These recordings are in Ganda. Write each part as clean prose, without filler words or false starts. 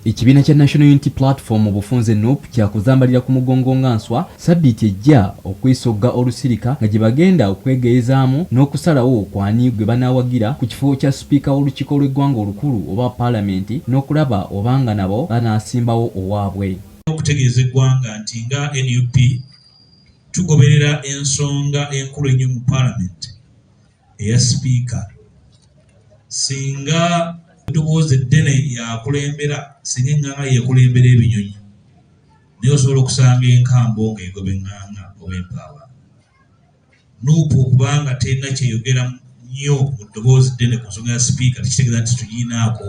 Ekibiina kya National Unity Platform mu bufunze NUP kyakuzambalira ku mugongo nga nswa sabbiiti ejja okwesogga olusirika nga gye bagenda okwegeyezaamu n'okusalawo ku ani gwe banaawagira ku kifo kya sipiika w'olukiiko lw'eggwanga olukulu oba Paalamenti n'okulaba oba nga nabo banaasimbawo owaabwe. Okutegeeza eggwanga nti nga NUP tugoberera ensonga enkulu ennyo mu Paalamenti eya sipiika. Singa eddoboozi eddene yakulembera, singa eŋŋanga yekulembera ebinyonyi, naye osobola okusanga enkambo ng'egoba eŋŋanga oba empaawa. NUP okubanga terina kyeyogera nnyo mu ddoboozi ddene ku nsonga ya sipiika tekitegeeza nti tugirinaako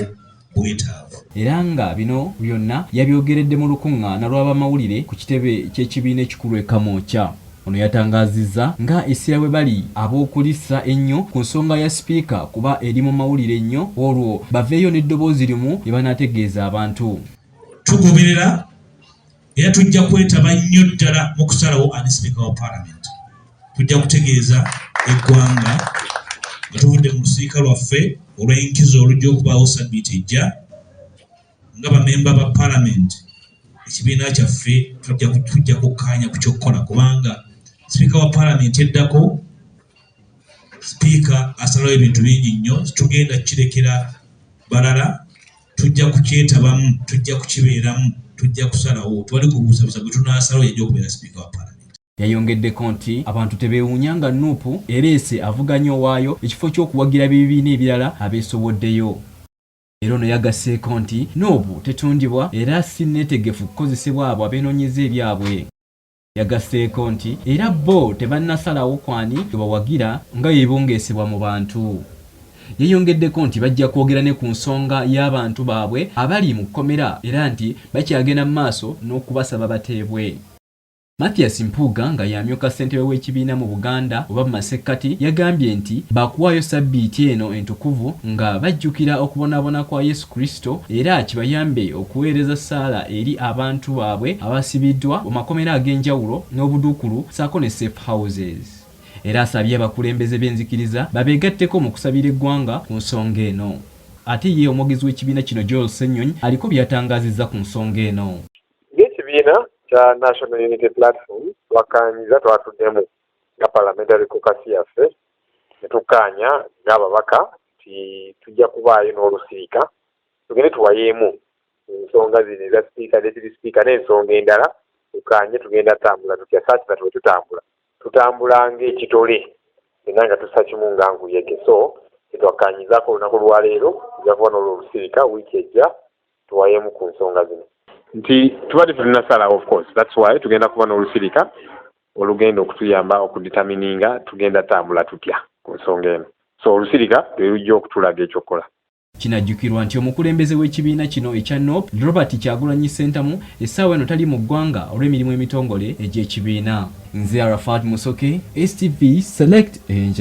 bwetaavu. Era nga bino byonna yabyogeredde mu lukungaana lw'abamawulire ku kitebe ky'ekibiina ekikulu e Kamwokya. Ono yatangaazizza nga essira bwe bali ab'okulissa ennyo ku nsonga ya sipiika kuba eri mu mawulire ennyo olwo baveeyo n'eddoboozi limu lye banaategeeza abantu. Tugoberera era tujja kwetaba nnyo ddala mu kusalawo ani sipiika wa Paalamenti. Tujja kutegeeza eggwanga nga tuvudde mu lusiika lwaffe olw'enkizo olujja okubaawo sabbiiti ejja nga bamemba ba Paalamenti. Ekibiina kyaffe tujja kukkaanya ku ky'okukola kubanga sipiika wa Paalamenti eddako sipiika asalawo ebintu bingi nnyo, tugenda kukirekera balala. Tujja kukyetabamu, tujja kukibeeramu, tujja kusalawo. Tewali kubuusabuusa gwe tunaasalawo yajja okubeera sipiika wa Paalamenti. Yayongeddeko nti abantu tebeewuunya nga NUP ereese avuganya owaayo ekifo ky'okuwagira ebibiina ebirala abeesoboddeyo. Era ono yagasseeko nti NUP tetundibwa era si nneetegefu kukozesebwa abo abeenoonyeza ebyabwe. Yagasseeko nti era bo tebannasalawo ku ani gwe bawagira nga bwebibungeesebwa mu bantu. Yayongeddeko nti bajja kwogera ne ku nsonga y'abantu baabwe abali mu kkomera era nti bakyagenda mu maaso n'okubasaba bateebwe. Mathias Mpuuga nga y'amyuka ssentebe w'ekibiina mu Buganda oba mu masekkati yagambye nti baakuwaayo ssabbiiti eno entukuvu nga bajjukira okubonaabona kwa Yesu Kristo era kibayambe okuweereza ssaala eri abantu baabwe abasibiddwa mu makomera ag'enjawulo n'obuduukulu ssaako ne safe houses. Era asabye abakulembeze b'enzikiriza babeegatteko mu kusabira eggwanga ku nsonga eno. Ate ye omwogezi w'ekibiina kino Joel Ssenyonyi aliko by'atangaazizza ku nsonga eno. Ng'ekibiina kya National Unity Platform twakkaanyiza, twatuddemu nga parliamentary caucus yaffe ne tukkaanya ng'ababaka nti tujja kubaayo n'olusirika tugende tuwayeemu ensonga zino eza sipiika, deputy speaker n'ensonga endala, tukkaanye tugenda tambula tutya such that bwe tutambula, tutambula ng'ekitole era nga tussa kimu nga nkuyege. So kyetwakkaanyizaako olunaku lwaleero, tujja kuba n'olwo olusirika wiiki ejja tuwayeemu ku nsonga zino nti tubadde tetunnasalawo. Of course, that's why tugenda kuba n'olusirika olugenda okutuyamba okudetermininga tugenda tambula tutya ku nsonga eno. So olusirika lwe lujja okutulaga ekyokukola. Kinajjukirwa nti omukulembeze w'ekibiina kino ekya NUP, Robert Kyagulanyi Ssentamu, essaawa eno tali mu ggwanga olw'emirimu emitongole egy'ekibiina. Nze Arafat Musoke, STV Select Enjawo.